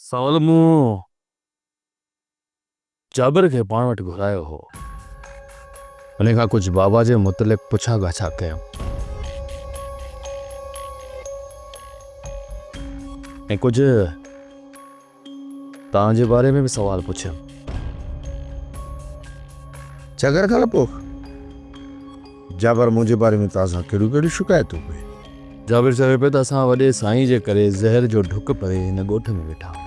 سانول مون جابر کي پاڻ وٽ گهرايو هو. ان کان ڪجهه بابا جي متعلق پڇا ڳاڇا ڪيم ۽ ڪجهه توهان جي باري ۾ به سوال پڇيم. چڪر کان پوء جابر منهنجي باري ۾ توهان سان ڪهڙيون ڪهڙيون شڪايتون ڪيون؟ جابر چوي پيو ته اسان وڏي سائين جي ڪري زهر جو ڍڪ پري هن ڳوٺ ۾ ويٺا آهيون.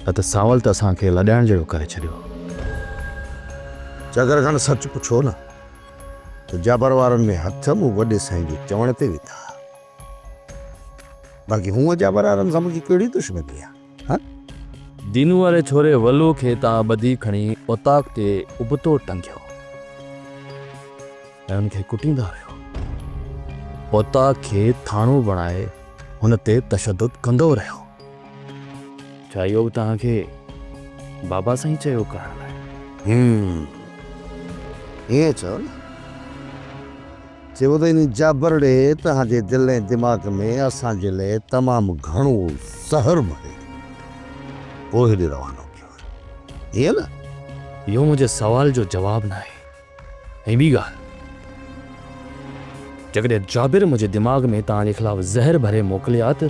نه ته سانول ته اسان کي لڏائڻ جهڙو ڪري ڇڏيو. چاڪر خان سچ پڇو نه ته جابر وارن ۾ هٿ مون وڏي سائين جي چوڻ تي وڌا. باقي هونء جابر وارن سان منهنجي ڪهڙي دشمني آهي. ها؟ دينو واري ڇوري ولو کي تان ٻڌي کڻي اوطاق تي ابتو ٽنگيو ۽ ان کي ڪٽيندا رهيو. اوطاق کي ٿاڻو بڻائي هن تي تشدد ڪندو رهيو. ڇا اهو به توهان کي بابا سائين چيو ڪرڻ لاء؟ هم، ائين چئو نه. چيو ته ان جابرڙي توهان جي دل ۽ دماغ ۾ اسان جي لئه تمام گهڻو زهر ڀري پوء هيڏي روانو ڪيو آهي. ائين نه؟ اهو منهنجي سوال جو جواب ناهي. ۽ ٻي ڳالهه، جيڪڏهن جابر منهنجي دماغ ۾ توهان جي خلاف زهر ڀري موڪلي ها ته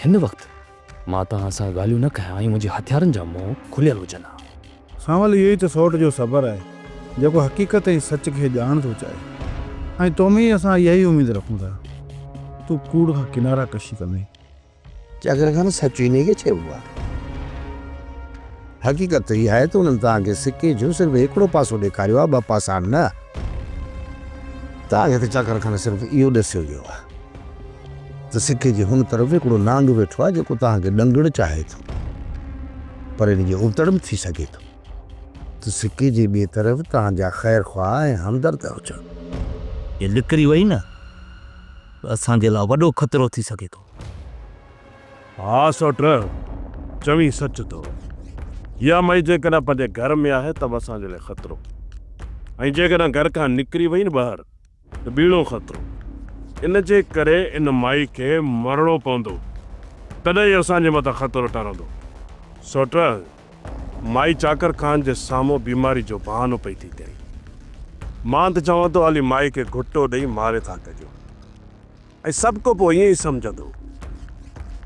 هن وقت مان توهان سان ڳالهيون نه ڪيان ۽ منهنجي هٿيارن جا منهن کليل هجن ها. سانول اهو ئي ته سئوٽ جو صبر آهي، جيڪو حقيقت ۽ سچ کي ڄاڻڻ ٿو چاهي ۽ تو ۾ ئي اسان اها ئي اميد رکون ٿا. تون ڪوڙ کان ڪناره ڪشي ڪندين. چاڪر خان سچ انهيء کي چئبو آهي. حقيقت ته اها آهي ته انهن توهان کي سڪي جو صرف هڪڙو پاسو ڏيکاريو آهي، ٻه پاسا نه. توهان کي ته چاڪر خان صرف اهو ڏسيو ويو آهي ته سڪي جي هن طرف هڪڙو نانگ ويٺو آهي جيڪو توهان کي ڏنگڻ چاهي ٿو. پر ان جي ابتڙ به ٿي سگهي ٿو ته سڪي جي ٻئي طرف توهان جا خير خواهه ۽ همدرد هجن. جي نڪري وئي نه ته اسان جي لاء وڏو خطرو ٿي سگهي ٿو. ها سوٽ، چوين سچ ٿو. اها مئي جيڪڏهن پنهنجي گهر ۾ آهي ته به اسان جي لاء خطرو ۽ جيڪڏهن گهر کان نڪري وئي نه ٻاهر ته ٻيڻو خطرو. ان جي ڪري ان مائي کي مرڻو پوندو، تڏهن ئي اسان جي مٿان خطرو ٽرندو. سوٽ، مائي چاڪر خان جي سامهون بيماري جو بهانو پئي ٿي ڪري. مان ته چوان ٿو هلي مائي کي گهٽو ڏئي ماري ٿا ڪڍيون ۽ سڀ ڪو پوء ائين ئي سمجهندو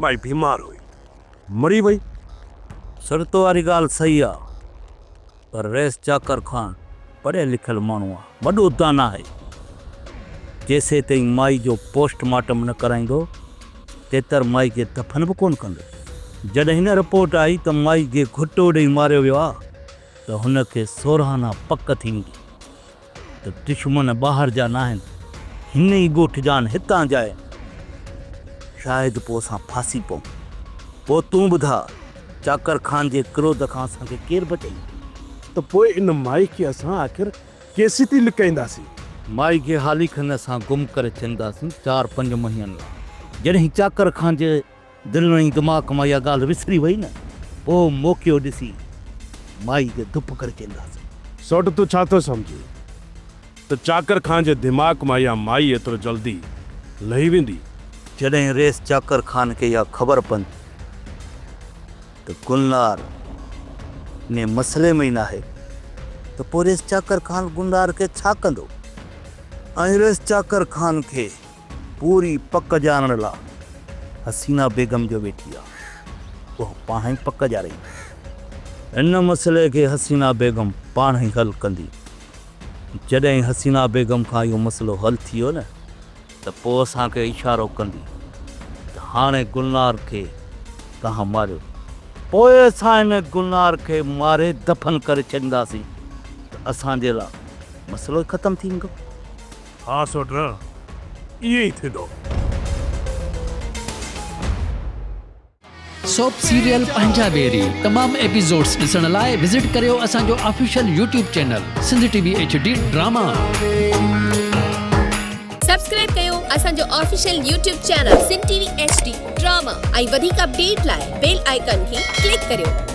مائي بيمار هئي، مري وئي. سرتو واري ڳالهه صحيح آ. پر رئيس چاڪر خان پڙهيل لکيل ماڻهو آ، وڏو دانا آهي. جيسيتائين مائي جو پوسٽ مارٽم نه ڪرائيندو، تيتر مائي کي دفن به ڪونه ڪندو. جڏهن هن رپورٽ آئي ته مائي کي گهٽو ڏئي ماريو ويو آ ته هن کي سورهانا پڪ ٿي ويندي ته دشمن ٻاهر جا ناهن، هن ئي ڳوٺ جا آهن، هتان جا آهن. شايد پوء اسان ڦاسي پئون. پوء تون ٻڌاء، چاڪر خان جي ڪروڌ کان اسان کي ڪير بچائيندو؟ ته پوء ان مائي کي اسان آخر ڪيسيتائين لڪائينداسين؟ مائي کي حالي کن اسان گم ڪري ڇڏينداسين، چار پنج مهينن لاء. جڏهن چاڪر خان جي دل ۽ دماغ مان اها ڳالهه وسري وئي نه، پوء موقعو ڏسي مائي کي ڌپ ڪري ڇڏينداسين. سوٽ تون ڇا ٿو سمجهين ته چاڪر خان جي دماغ مان اها مائي ايترو جلدي لهي ويندي؟ جڏهن رئيس چاڪر خان کي اها خبر پوندي ته گلنار انهي مسئلي ۾ ئي ناهي ته پوء رئيس چاڪر خان گلنار کي ڇا ڪندو ۽ رئيس چاڪر خان کي پوري پڪ ڄاڻڻ لا حسينه بيگم جو ويٺي آ، اها پاڻ ئي پڪ ڄاڻيندي. ان مسئلي کي حسينه بيگم پاڻ ئي حل ڪندي. جڏهن حسينه بيگم کان اهو مسئلو حل ٿي ويو نه ته پوء اسان کي اشارو ڪندي ته هاڻي گلنار کي توهان ماريو. پوء اسان ان گلنار کي ماري دفن ڪري ڇڏينداسين ته اسان جي لا مسئلو ئي ختم ٿي ويندو. ها سوٽ، ائين ئي ٿيندو. سوپ سيريل پنهنجا ويري تمام ايپيسوڊس ڏسڻ لاء وزٽ ڪريو اسان جو official YouTube channel Sindh T V H D drama. Subscribe ڪيو اسان جو official YouTube channel Sindh T V H D drama ۽ وڌيڪ اپڊيٽ لاء بيل آئيڪان کي ڪلڪ ڪريو.